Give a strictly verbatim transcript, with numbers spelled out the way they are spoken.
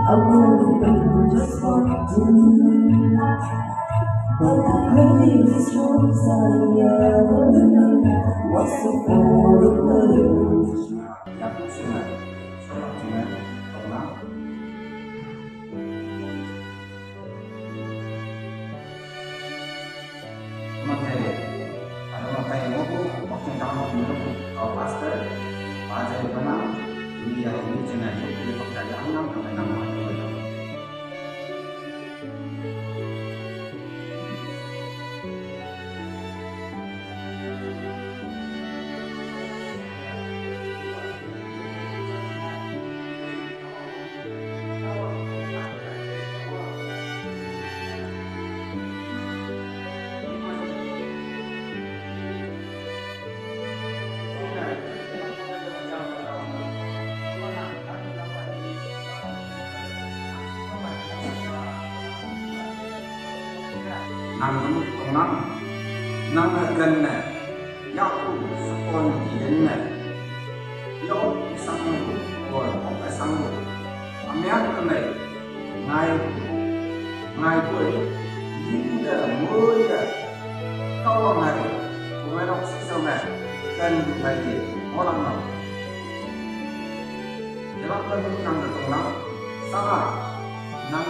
I wouldn't just want to, but I really just want to, yeah, what's the point of living? Makai, ada makai ngoku, waktu yang tahu aku dulu, kau pastor, pastor mana, ini yang ini channel ini, ini pakai yang enam, pakai enam, pakai enam. Nang tongnang, nang akan na, yaku sakon kian na, yau isang ko, ko isang ko, amian kanai, ngai, ngai ko, yinda moya, kau ngai, kumenok sisa na, kan ngai, molang nang. Jalan kan nang tongnang, sama, nang